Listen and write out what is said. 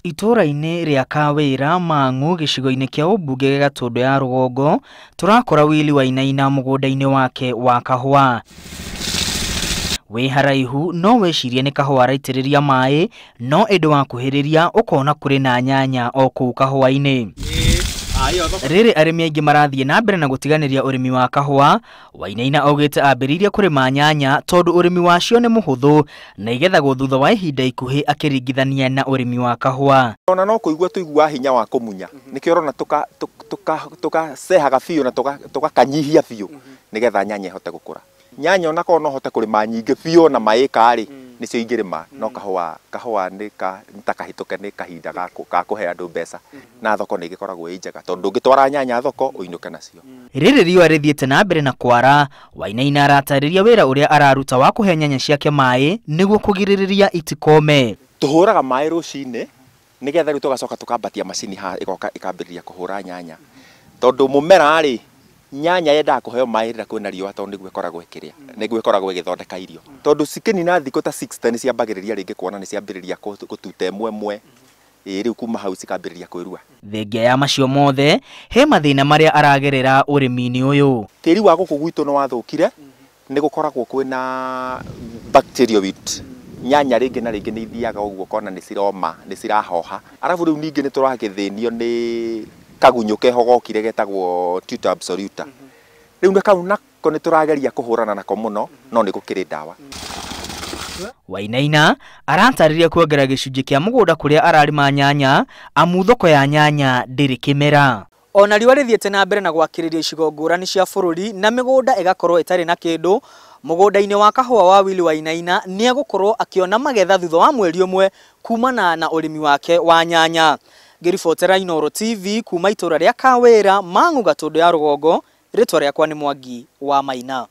Itũũra-inĩ rĩa Kawĩra Mang'u gĩcigo-inĩ kĩa ũmbunge gĩa Gatũndũ ya rũgongo tũrakora Willy Wainaina mũgũnda-inĩ wake wa kahũa. Wĩ haraihu no wĩcirie nĩ kahũa araitĩrĩria maĩ, no ĩndĩ wakuhĩrĩria ũkona kũrĩ na nyanya o kũu kahũa-inĩ. Rĩrĩ arĩmi aingĩ marathiĩ na mbere na gũtiganĩria ũrĩmi wa kahũa, Wainaina augĩte ambĩrĩirie kũrĩma nyanya tondũ ũrĩmi wacio nĩ mũhũthũ na igethagwo thutha wa ihinda ikuhĩ akĩringithania na ũrĩmi wa kahũa. Ona no kũigua tũiguaga hinya wa kũmunya, nĩkĩo ũrona tũkacehaga biũ na tũgakanyihia biũ nĩgetha nyanya ĩhote gũkũra. Nyanya ona korwo no hote kũrĩma nyingĩ biũ na maĩka rĩ, nĩcio ingĩrĩma, no kahũa kahũa nĩ ta kahĩtũke nĩ kahinda ga kũhe andũ mbeca na thoko nĩ ĩgĩkoragwo ĩ njega tondũ ndũngĩtwara nyanya thoko ũinũke nacio. Rĩrĩ riũa rĩthiĩte na mbere na kwara, Wainaina aratarĩria wĩra ũrĩa araruta wa kũhe nyanya ciake maĩ nĩguo kũgirĩrĩria itikome. Tũhũraga maĩ rũcinĩ nĩgetha rĩu tũgacoka tũkambatia macini haha ĩgoka ĩkambĩrĩria kũhũra nyanya, tondũ mũmera rĩ, nyanya yendaga kũheo maĩ rĩrĩa kwĩna riũa tondũ nĩguo ĩkoragwo ĩkĩrĩa, nĩguo ĩkoragwo ĩgĩthondeka irio, tondũ cikĩnina thikũ ta 60 nĩ ciambagĩrĩria rĩngĩ kuona nĩ ciambĩrĩria gũtuta ĩmwe ĩmwe, ĩ rĩu kuma hau cikambĩrĩria kwĩrua. Thengia ya macio mothe, he mathĩna marĩa aragerera ũrĩmi-inĩ ũyũ. Tĩri wa gũkũ gwitũ nĩ wathũkire, nĩ gũkoragwo kwĩna bacterial wilt. Nyanya rĩngĩ na rĩngĩ nĩ ithiaga ũguo ũkona nĩ ciroma, nĩ cirahoha. Arabu rĩu ningĩ nĩ tũragĩthĩnio nĩ kagunyũ keho gokire getagwo Tuta absoluta. Rĩu na kau nako nĩ tũrageria kũhũrana nako mũno, no nĩ gũkĩrĩ ndawa. Wainaina aratarĩria kuongerera gĩcunjĩ kĩa mũgũnda kũrĩa ararĩma nyanya, amu thoko ya nyanya ndĩrĩ kĩmera. Ona riũa rĩthiĩte na mbere na gwakĩrĩria icigo ngũrani cia bũrũri na mĩgũnda ĩgakorwo ĩtarĩ na kĩndũ, mũgũnda-inĩ wa kahũa wa Willy Wainaina nĩ egũkorwo akĩona magetha thutha wa mweri ũmwe kumana na ũrĩmi wake wa nyanya. Ngĩribotera Inooro TV kuma itũũra rĩa Kawĩra, Mang'u, Gatũndũ ya rũgongo, rĩtwa rĩakwa nĩ Mwangi wa Maina.